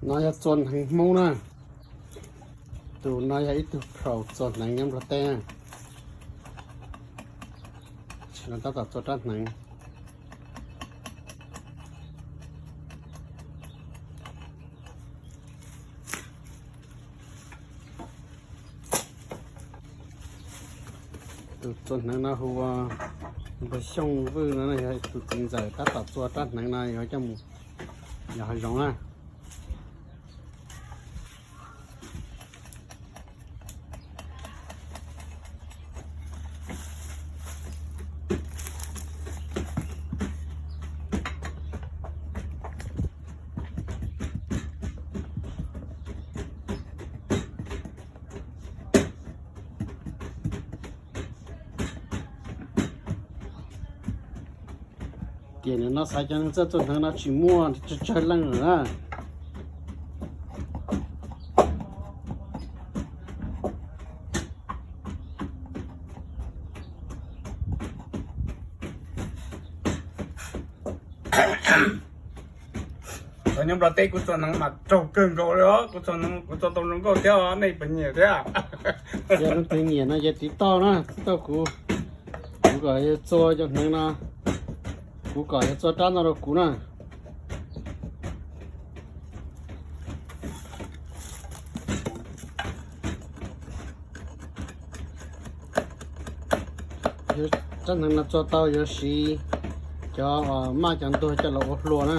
No yog txua hneev Hmoob na. Tus no yog ib tug pro txua hneev nyob Nplog teb na. Tam sim no tab tom txua rab hneev. Tus txua hneev no hu ua Npawg Xyooj Vwj no, yog tus txiv ntxawm tab tom txua rab hneev no yuav coj mus yos hav zoov na. Tiam nim no xav cov neeg txawj txua hneev no tsis muaj, tsawg tsawg leej lawm na. Cov nyob Nplog teb kuv txua hneev mas raug kawg nkaus li os, kuv txua tau zoo nkauj thiab os, nej puas nyiam thiab? Yog leej twg nyiam no ces tiv tauj na, tiv tauj kuv, kuv kom yog txua cov hneev no, kuv kom yog txua rab no rau kuv na. Rab hneev no txua tau yuav siv cov maj cov ntuag coj los ua hlua na.